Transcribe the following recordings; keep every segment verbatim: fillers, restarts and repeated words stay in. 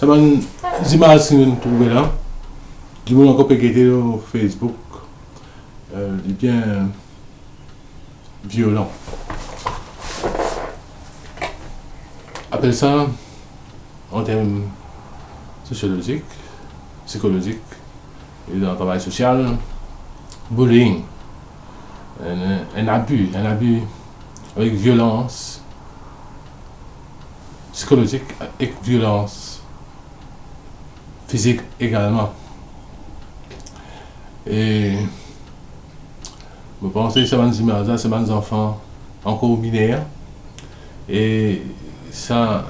Sa bann zimaz ki nou trouve la, dimoun ankor pe gete lor Facebook, eh, li bien violan. Apel sa, an term sosiolozik, psikolozik, e dan travay sosial, bullying, enn, enn abi, enn abi avek violans psikolozik ek violans fizik egalman. E mo panse sa bann zimaz la, se bann zanfan ankor miner, e sa,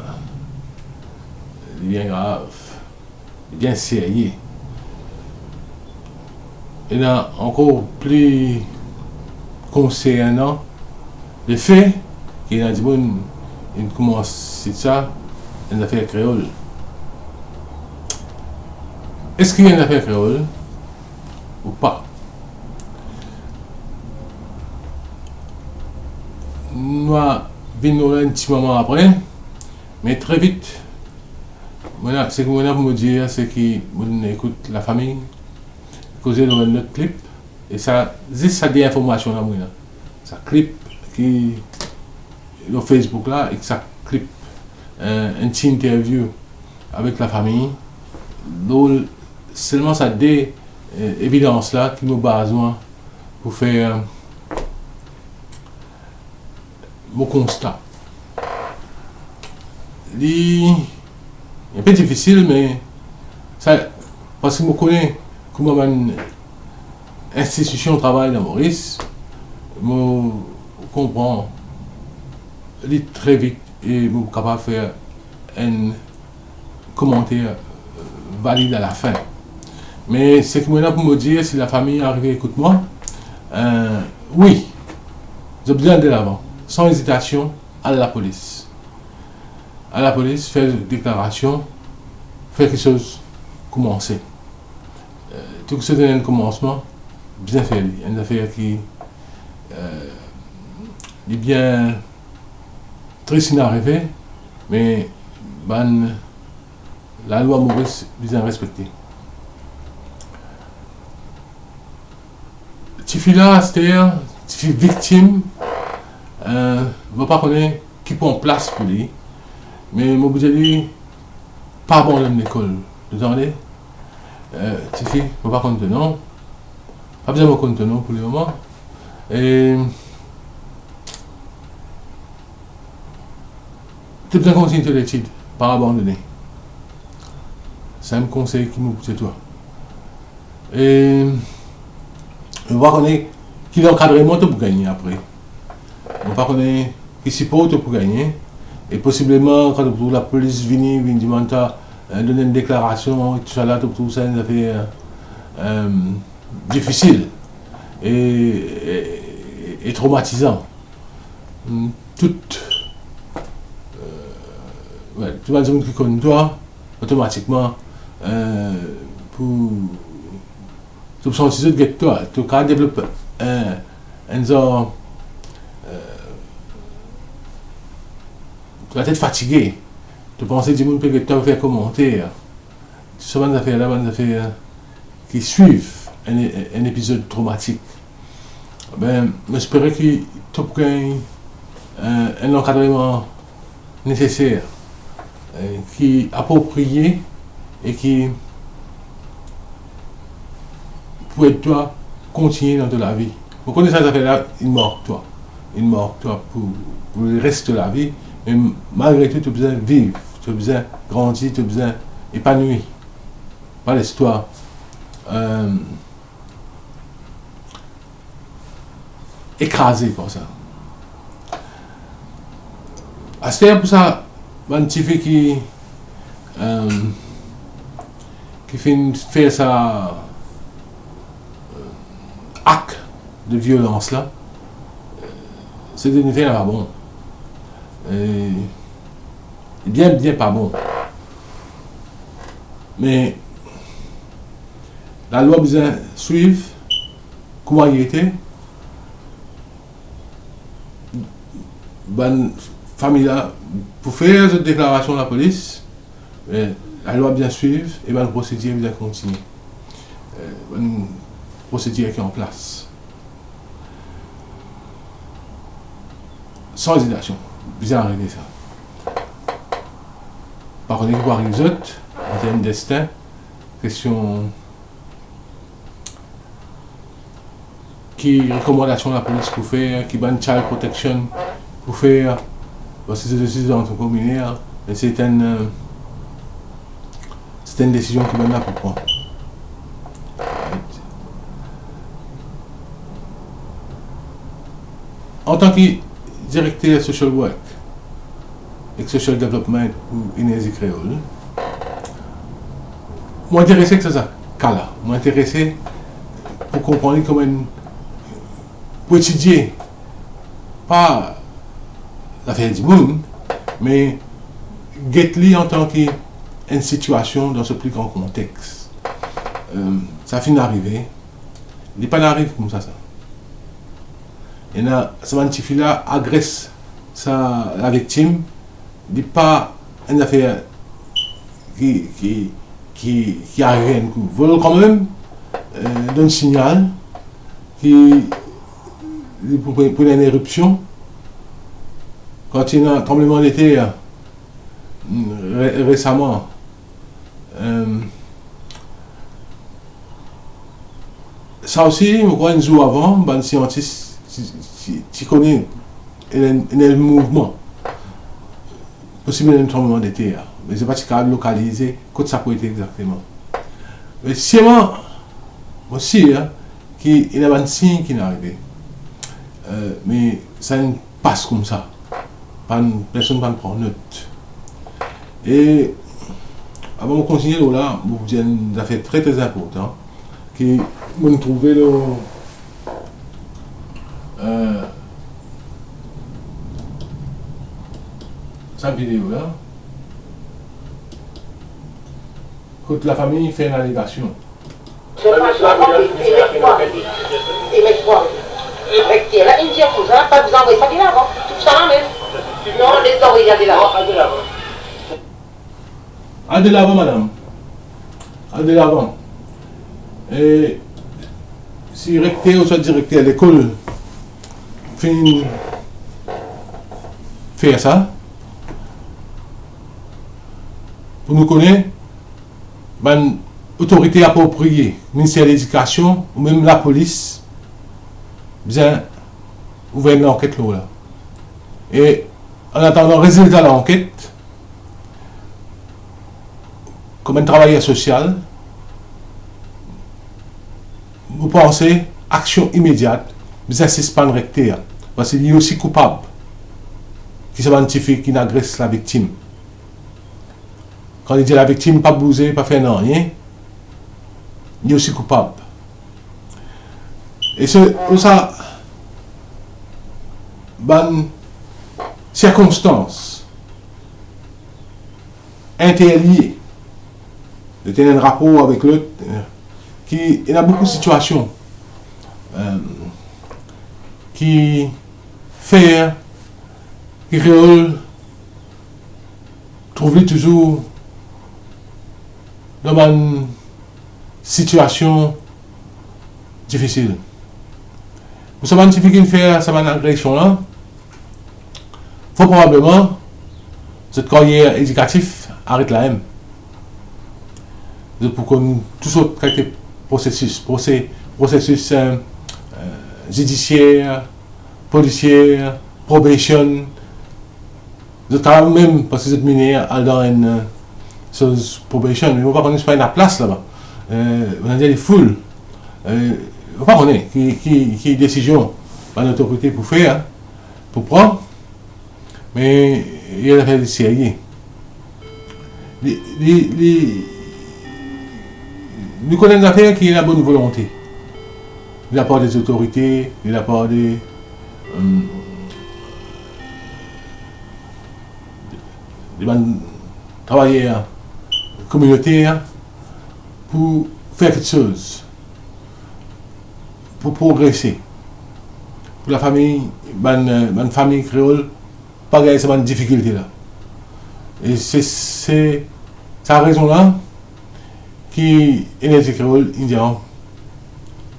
li bien grav, li bien serye. Ena ankor pli konsernan lefe ki ena dimoun inn koumans sit sa, enn zafer kreol. Eski enn zafer kreol ou pa? Nou a vinn lor la enn ti moman apre, me tre vit, mo ena, seki mo ena pou mo dir, seki mo ekout lafami koze lor enn lot klip, e sa, zis sa de informasion la mo ena. Sa klip ki lor Facebook la, ek sa klip, eh, enn ti interview avek lafami, lor selman sa de, eh, evidans la ki mo bizin pou fer, eh, mo konsta. Li enpe difisil, me sa, parski mo kone kouma bann institision travay dan Moris, mo konpran li tre vit e mo kapav fer enn komanter, eh, valid alafin. Me seki mo ena pou mo dir, si lafami arive ekout mwa, eh, wi, zot bizin al delavan, san ezitasion, al lapolis. Al lapolis, fer deklarasion, fer kiksoz koumanse. Eh, tou kiksoz ena enn koumansman, bizin fer li. Enn zafer ki, eh, li bien tris inn arive, me bann lalwa Moris bizin respekte. Tifi la, aster, tifi viktim, eh, mo pa kone ki pran plas pou li, me mo pou dir li, pa abandonn lekol, to tande? Eh, tifi, mo pa konn to nom, pa bizin mo konn to nom pou lemoman. E to bizin kontign to letid, pa abandone. Sa enn konsey ki mo pou dir twa. E mo pa kone ki lankadreman to pou gagne apre. Mo pa kone ki sipor to pou gagne. E posibleman, kan to pou trouv lapolis vini, vinn dimann twa, eh, donn enn deklarasion, e tousala, to pou trouv sa enn zafer, eh, difisil e, e, e tromatizan. Hmm, tout, eh, we, tou bann dimoun ki konn twa, otomatikman, eh, pou, to pou santi zot get twa, to kapav devlop, eh, enn zar, eh, to latet fatige, to panse dimoun pe get twa, fer komanter. Tou sa bann zafer la, bann zafer ki swiv enn, enn epizod tromatik. Be, mo espere ki to pou gagn, eh, enn lankadreman neseser, eh, ki apropriye e ki pou ed twa kontigne dan to lavi. Mo kone sa zafer la, inn mark twa. Inn mark twa pou, pou leres to lavi. Me malgre tou, to bizin viv, to bizin grandi, to bizin epanwi. Pa les twa, eh, ekraze par sa. Aster pou sa, bann tifi ki, eh, ki finn fer sa, eh, ak de violans la, eh, se de nifin pa bon. E bien, bien pa bon. Me lalwa bizin swiv kouma li ete. Bann fami la pou fer zot deklarasion lapolis, me Lalwa bizin swiv e bann prosedir bizin kontigne. Eh, bann prosedir ki an plas. San ezitasion, bizin arete sa. Pa kone ki pou ariv zot, an term destin, kestion ki rekomandasion lapolis pou fer, ki bann child protection pou fer, parski se zot osi zot antre kominal, me se enn, eh, se enn desizion ki bann la pou pran. Antan ki direkter social work ek social development pou Enerzi Kreol, mo interese ek sa, sa ka la. Mo interese pou konpran li kouma enn, pou etidie, pa zafer dimoun, me get li antan ki enn sitiasion dan so pli gran kontex. Eh, sa finn arive, li pa ariv koumsa sa. Ena sa bann tifi la agres sa laviktim, li pa enn zafer ki, ki, ki, ki arive enn kou. Vol kanmem, eh, donn signal ki li pou, pou, pou ena enn eripsion. Kan ti ena tranbleman deter, re-, resaman, eh, sa osi, mo krwar enn zour avan, bann siantis ti, ti, ti kone ena enn, ena enn mouvman. Posib ena enn tranbleman deter, me zot pa ti kapav lokalize kot sa pou ete exakteman. Me sirman, mo sir ki ena bann sign ki finn arive. Eh, me sa finn pas koumsa. Pa'nn, personn pa'nn pran not. E avan mo kontigne lor la, mo pou dir enn zafer tre, tre inportan ki mo'nn trouve lor, eh, sa video la. Kot lafami fer enn alegasion. Se pa sa, e met kwa? E met kwa? Avek tir la, inn dir koumsa, pa bizin anvoy sa de lavan. Tou sa la mem. Non, les anvoy al de lavan. Al de lavan, madam. Al de lavan. E si rekter ouswa direkter lekol finn fer sa, pou nou kone, bann otorite apropriye, Minister Ledikasion ou mem lapolis, bizin ouver enn lanket lor la. E an atandan rezilta lanket, kouma enn travayer sosial, mo panse aksion imedia bizin sispann rekter, parski li osi koupab ki sa bann tifi ki finn agres laviktim. Kan li dir laviktim pa bouze, pa fer nanye, li osi koupab. E se pou sa bann sirkonstans interlie, li ena enn rapor avek lot, eh, ki ena boukou sitiasion, eh, ki fer ki kreol trouv li touzour dan bann sitiasion difisil. Pou sa bann tifi ki finn fer sa bann agresion la, for probableman, zot karyer edikatif aret la mem. Zot pou konn tou sort kalite prosesis, prose-, prosesis, eh, eh, zidisier, polisier, probation. Zot kapav mem, parski zot miner, al dan enn, eh, soz probation, me mo pa kone si pa ena plas laba. Eh, on a dir li full. Eh, mo pa kone ki, ki, ki desizion bann otorite pou fer, pou pran, me li ena zafer serye. Li, li, li, nou kone enn zafer ki ena bonn volonte de lapar de zotorite, de lapar de, eh, de bann travayer kominoter pou fer kiksoz, pou progrese, pou lafami, bann, bann fami kreol pa gagn sa bann difikilte la. E se, se Sa rezon la ki Energy Creole inn dir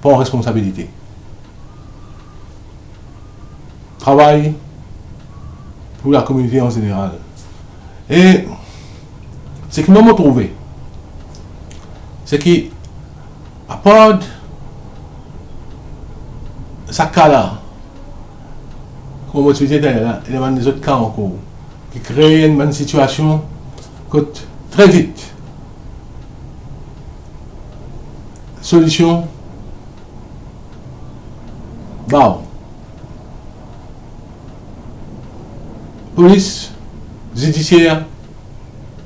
pran responsabilite. Travay pou lakominite an zeneral. E seki mwa mo trouve, seki apard sa ka la, kouma mo ti dir taler la, ena bann lezot ka ankor ki kree enn bann sitiasion kot tre vit solision, baw, polis, zidisier,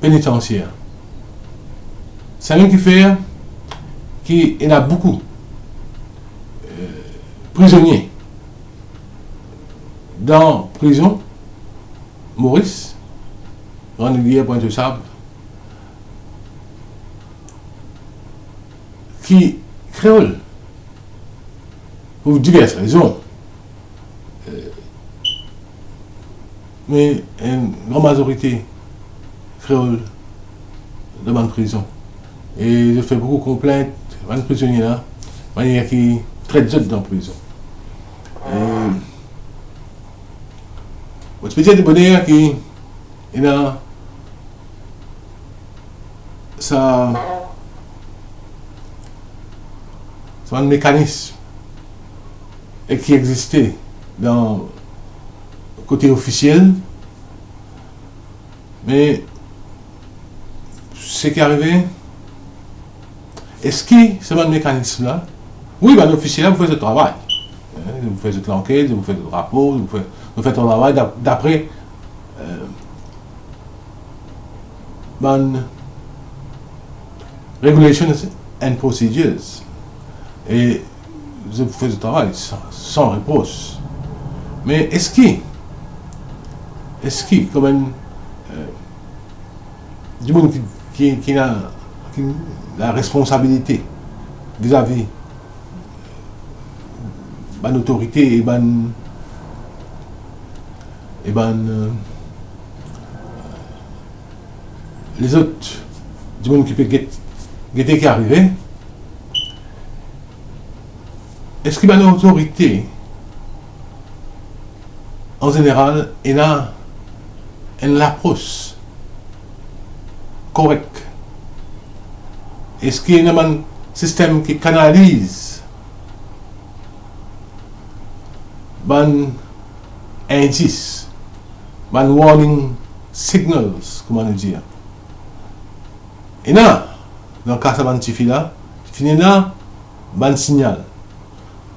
penitansier. Samem ki fer ki ena boukou, eh, prizonie dan prizon Moris, Grande Rivière, Pointe aux Sables, ki kreol, pou divers rezon. Eh, me enn gran mazorite kreol dan bann prizon. E zot fer boukou konplint, bann prizonie la, manier ki tret zot dan prizon. E mo ti pe dir de boner ki ena sa, sa bann mekanism e ki existe dan kote ofisiel, me seki arive, eski sa bann mekanism la, wi, bann ofisier la pou fer zot travay, eh, pou fer zot lanket, pou fer zot rapor, pou fer, pou fer zot travay dap-, dapre, eh, bann regulations and procedures. E zot pou fer zot travay san, san repros. Me eski, eski kouma enn, eh, dimoun ki, ki, ki ena, ki ena responsabilite vizavi bann otorite e bann, e bann, eh, lezot dimoun ki pe get, gete ki arive, eski bann otorite an zeneral ena enn lapros korek? Eski ena bann sistem ki kanaliz bann indis, bann warning signals, kouma nou dir? Ena, dan ka sa bann tifi la, finn ena bann signal.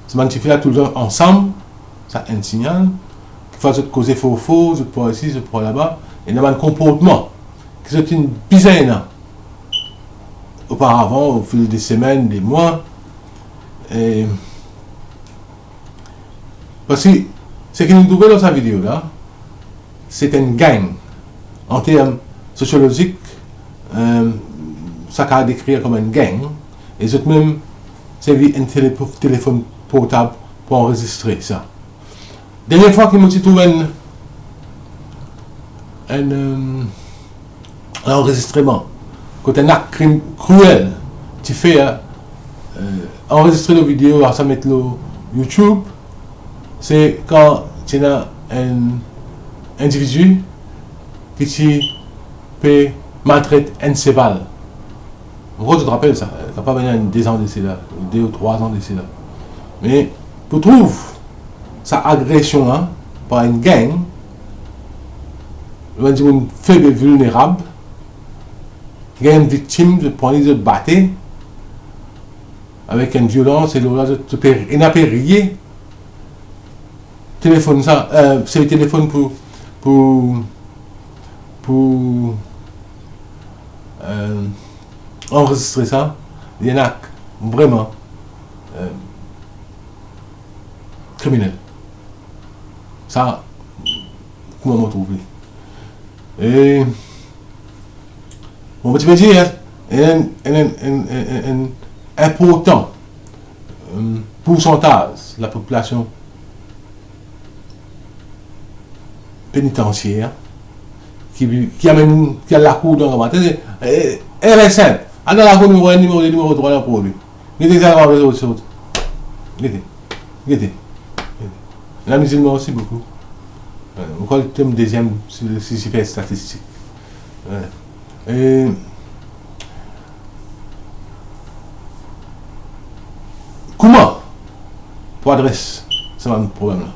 Sa bann tifi la toultan ansam, sa enn signal. Kikfwa zot koze for for, zot par isi, zot par laba, ena bann konportman ki zot inn bizin ena oparavan, o fil de semenn, de mwa. E, parski seki nou trouve dan sa video la, se enn gang. An term sosiolozik, eh, sa kav dekrir kouma enn gang, e zot mem servi enn tele-, telefonn portab pou anrezistre sa. Dernie fwa ki mo ti trouv enn, enn, eh, anrezistreman kot enn akt krim-, kriel ti fer, eh, anrezistre lor video, apre sa met lor YouTube, se kan ti ena enn individi ki ti pe maltret enn seval. Mo krwar zot rapel sa, kapav ena enn de zan de sela, de ou trwa zan de sela. Me pou trouv sa agresion la par enn gang, lor enn dimoun feb e vilnerab, ki gagn enn viktim, zot pran li, zot bate avek enn violans, e lor la zot, zot pe, ena pe riye telefonn sa, eh, servi telefonn pou, pou, pou, eh, anrezistre sa, li enn akt vreman, eh, kriminel. Sa, kouma mo trouv li. E, bon, mo ti pe dir, enn, enn, enn inportan, eh, poursantaz lapopilasion penitansier ki, ki amenn, ki al lakour dan Gramatin, se, eh, eh, ere sinp. Al dan lakour nimero enn, nimero de, nimero trwa, dan problèm. Gete sa, gete, gete, gete, gete. Ena mizilman osi boukou. Eh, mo krwar li tom deziem si, si, si fer statistik. Eh, e kouma pou adres sa bann problem la?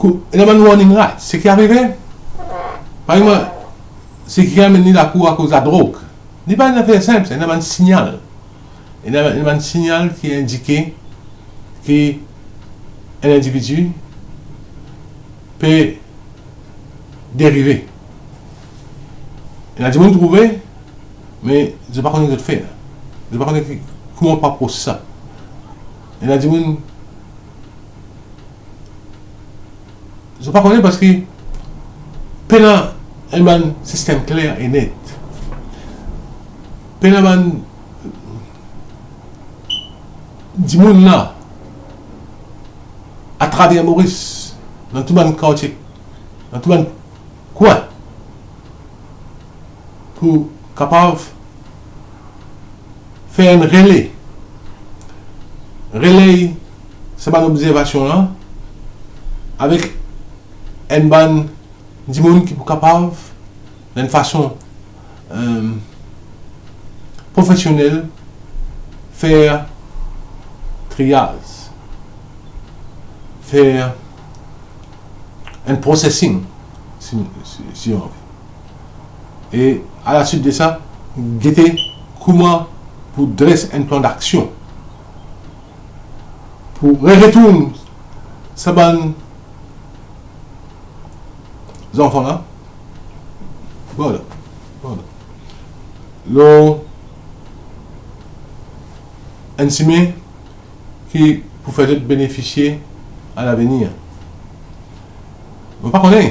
Kou-, ena bann warning light, seki arive, par exanp, seki amenn li lakour akoz ladrog, li pa enn zafer sinp, sa ena bann signal. Ena, ena bann signal ki indike ki enn individi pe derive. Ena dimoun trouve, me zot pa kone ki zot fer. Zot pa kone ki, kouma pou apros sa. Ena dimoun, zot pa kone parski pena enn bann sistem kler e net. Pena bann dimoun la, atraver Moris, dan tou bann kartie, dan tou bann kwin, pou kapav fer enn rele, reley sa bann obzervasion la avek enn bann dimoun ki pou kapav, dan enn fason, eh, profesionel, fer triyaz, fer enn processing, si, si, si on anvi. E a la suit de sa, gete kouma pou dres enn plan daksion pou re-, retourn sa bann zanfan la. Vwala. Vwala. Lor enn simin ki pou fer zot benefisie a lavenir. Mo pa kone.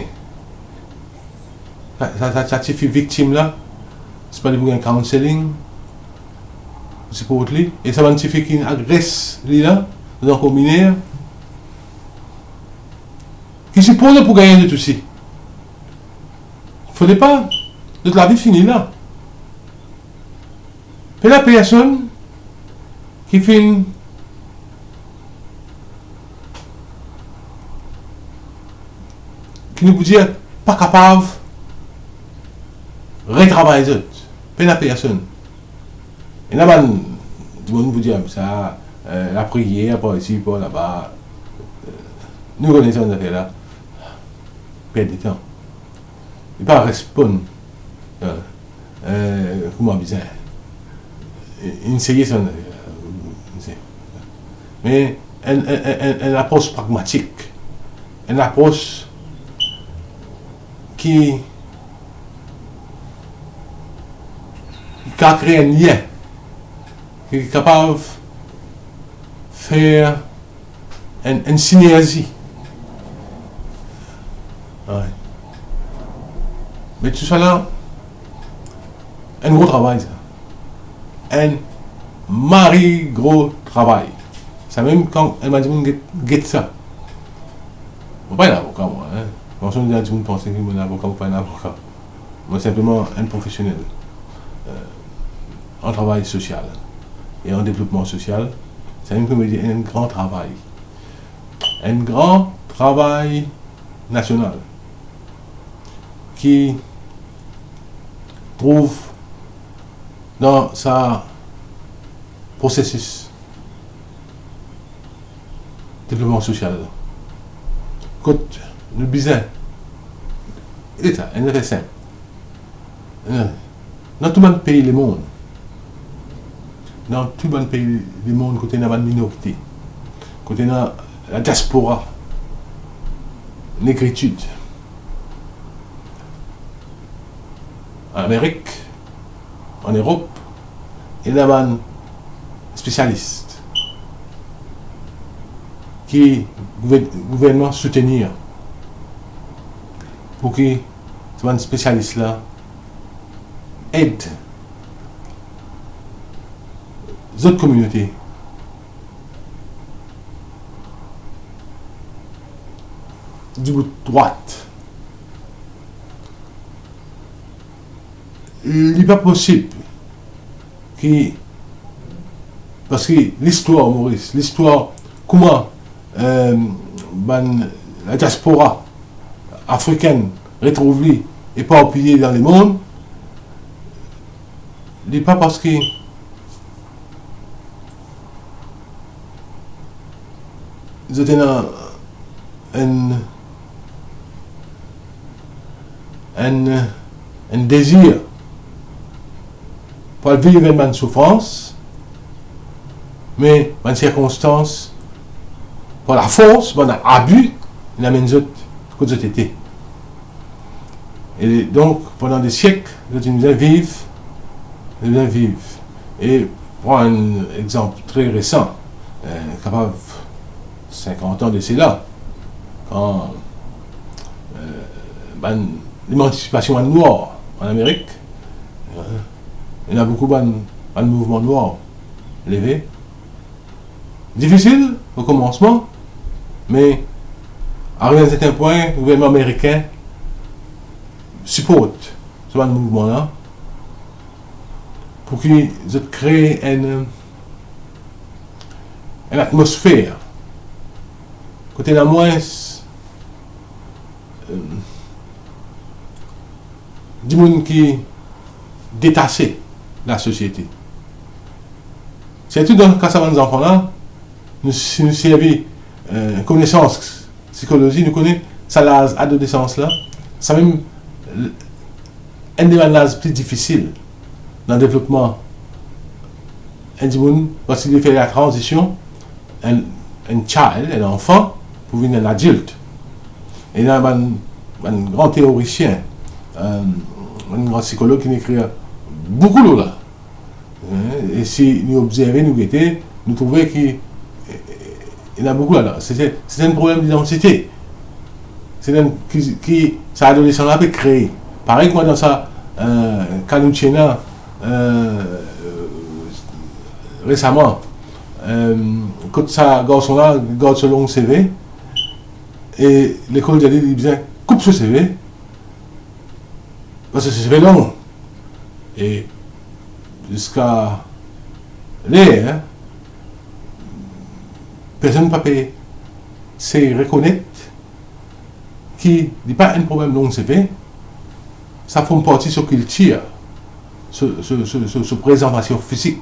Sa, sa, sa, sa tifi viktim la, si pa li pou gagn counselling, pou siport li, e sa bann tifi ki agres li la, zot ankor miner, ki sipoze pou gagn zot osi. Fode pa, zot lavi fini la. Pena personn ki finn, ki nou pou dir pa kapav retravay zot. Pena personn. Ena bann dimoun pou dir sa, eh, lapriyer, par isi, par laba, eh, nou kone sa bann zafer la. Perd letan. Li pa responn, eh, eh, kouma bizin. Inn seye sa, eh, me enn, enn, enn, enn, enn lapros pragmatik, enn lapros ki, ki kapav kree enn lien, ki kapav fer enn, enn sinerzi. Wi. Me tou sa la, enn gro travay sa. Enn mari gro travay. Samem kan enn bann dimoun get, get sa. Mo pa enn avoka, mwa, en. Parski dimoun panse ki mo enn avoka, mo pa enn avoka. Mo sinpleman enn profesionel, eh, an travay sosial e an devlopman sosial. Samem ki mo dir enn gran travay. Enn gran travay nasional ki trouv dan sa prosesis devlopman sosial la. Kot nou bizin, e sa, enn zafer sinp. Eh, dan tou bann pei lemond, dan tou bann pei lemond kote ena bann minorite, kote ena ladiaspora, negritid, an Amerik, an Erop, ena bann spesialis ki gouver-, gouvernman soutenir pou ki sa bann spesialis la ed zot kominote dibout drwat. Li pa posib ki, parski listwar Moris, listwar kouma, eh, bann ladiaspora afrikenn retrouv li eparpiye dan lemond, li pa parski zot ena enn, enn, enn dezir pou al viv enn bann soufrans, me bann sirkonstans, par lafors, bann abi, inn amenn zot kot zot ete. E donk, pandan de siek, zot inn bizin viv, zot inn bizin viv. E pran enn exanp tre resan, eh, kapav sinkant an de sela, kan, eh, bann, lemansipasion bann nwar an Amerik, eh, ena boukou bann, bann mouvman nwar leve. Difisil o komansman, me ariv enn sertin pwin, gouvernman amerikin siport sa bann mouvman la, pou ki zot kree enn, enn atmosfer kot ena mwins, eh, dimoun ki detase lasosiete. Sirtou dan ka sa bann zanfan la, nou, si nou servi, eh, konesans sikolozi, nou kone sa laz adolesans la, samem enn de bann laz pli difisil dan devlopman enn dimoun, parski li fer la tranzision, enn, enn child, enn anfan, pou vinn enn adilt. Ena bann, bann gran teorisien, eh, bann gran sikolog ki inn ekrir boukou lor la. Eh, e si nou obzerve, nou gete, nou trouve ki, eh, ena boukou ladan. Se, se, se enn problem didantite. Se enn ki, ki sa adolesan la pe kree. Parey kouma dan sa, eh, ka nou ti ena, eh, resaman, eh, kot sa garson la gard so long seve, e lekol dir li, li bizin koup so seve, parski so seve long. E ziska ler, personn pa pe sey rekonet ki li pa enn problem long seve, sa form parti so kiltir, so, so, so, so, so prezantasion fizik,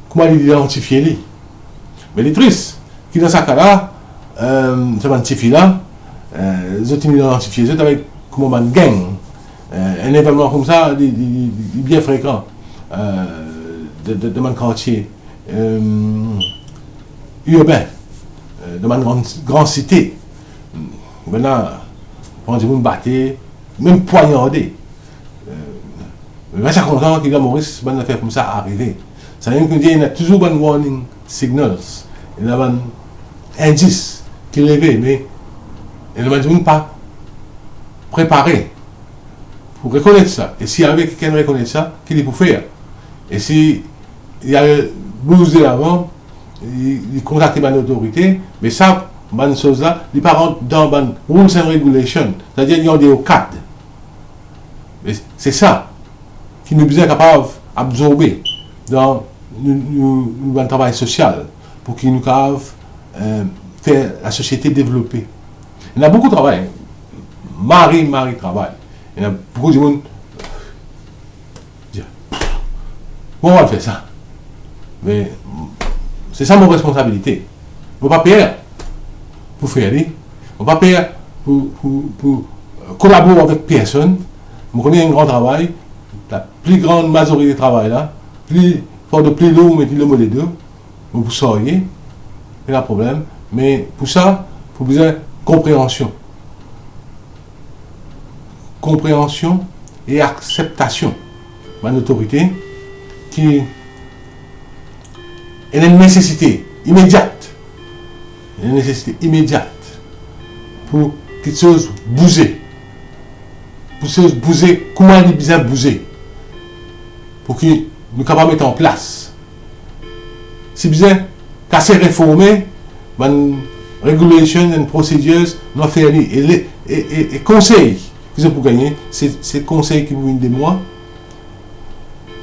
kouma li idantifie li. Me li tris ki dan sa ka la, eh, sa bann tifi la, eh, zot inn idantifie zot avek kouma bann gang. Eh, enn evenman koumsa, li, li, li, li bien frekan, eh, de, de, de bann kartie, eh, irben, eh, de bann gran, gran site. Bann la pran dimoun, bate, mem pwagnarde. Eh, me pa ti a kontan ki dan Moris bann zafer koumsa arive. Samem ki dir, ena touzour bann warning signals, ena bann indis ki leve, me ena bann dimoun pa prepare pou rekonet sa. E si arive kikenn rekonet sa, ki li pou fer? E si li al bouz delavan, li, li kontakte bann lotorite, me sa, bann soz la, li pa rant dan bann rules and regulation, setadir li andeor kad. E se sa ki nou bizin kapav abzorbe dan nou, nou, nou bann travay sosial, pou ki nou kapav, eh, fer lasosiete devlope. Ena boukou travay, mari, mari travay. Ena boukou dimoun dir, "Kouma mo al fer sa?" Me se sa mo responsabilite. Mo pa per pou fer li. Mo pa per pou, pou, pou, eh, kolabor avek personn. Mo kone enn gran travay, lapli gran mazorite travay la, pli, fardo pli lour met li lor mo ledo, mo pou sarye, pena problem. Me pou sa, pou bizin konpreansion. Konpreansion e akseptasion bann lotorite ki ena enn nesesite imediat, ena enn nesesite imediat pou kiksoz bouze, pou kiksoz bouze kouma li bizin bouze, pou ki nou kapav met an plas. Si bizin kase, reforme bann regulation and procedures, nou fer li. E le, e, e, e konsey ki zot pou gagne, se, se konsey ki pou vinn de mwa,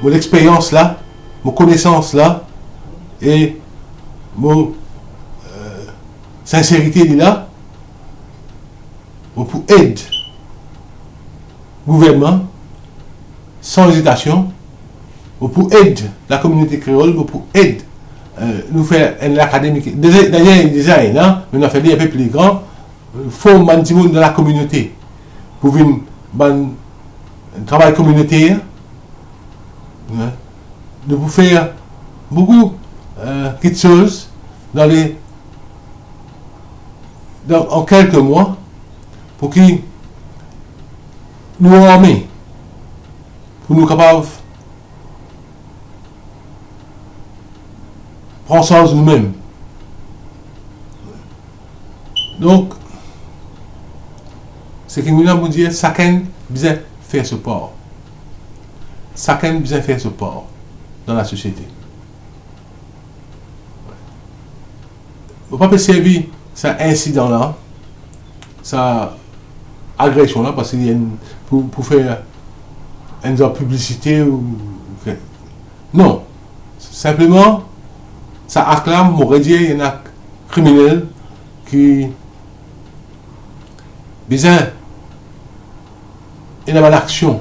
mo lexperyans la, mo konesans la, e mo, euh, sinserite li la, mo pou ed gouvernman san ezitasion, mo pou ed lakominote kreol, mo pou ed, euh, nou fer enn lakademi ki, deza, dayer deza ena, me nou a fer li inpe pli gran, form bann dimoun dan lakominote pou vinn bann travay kominoter. Nou pou fer boukou, euh, kiksoz dan le, dan, an kelke mwa, pou ki nou arme, pou nou kapav pran sarz noumem. Donk, seki mo ena pou dir, sakenn bizin fer so par. Sakenn bizin fer so par dan lasosiete. Mo pa pe servi sa insidan la, sa agresion la, parski li enn, pou, pou fer enn zar piblisite ou, non. Sinpleman, sa ak la, mo redir, enn ak kriminel ki bizin ena bann aksion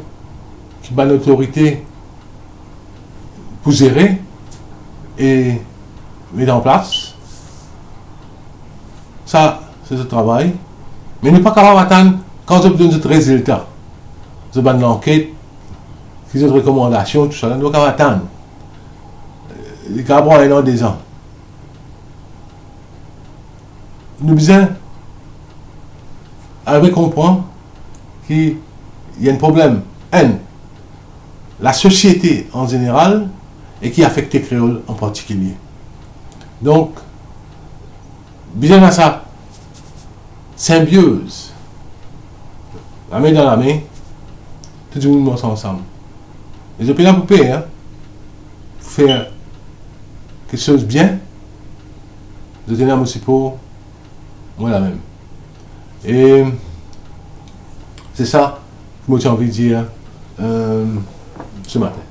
ki bann lotorite pou zere e met an plas. Sa, se zot travay. Me nou pa kapav atann kan zot donn zot rezilta, zot bann lanket, ki zot rekomandasion, tousala, nou pa kapav atann. Li kapav pran enn an, de zan. Nou bizin arive konpran ki ena enn problem, enn, lasosiete an zeneral e ki afekte kreol an partikilie. Donk, bizin ena sa sinbioz, lame dan lame, tou dimoun mars ansam. E zot pena pou per, hein, pou fer kiksoz bien, zot ena mo sipor, mwa lamem. E se sa ki mo ti anvi dir, euh, se matin.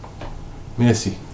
Mersi.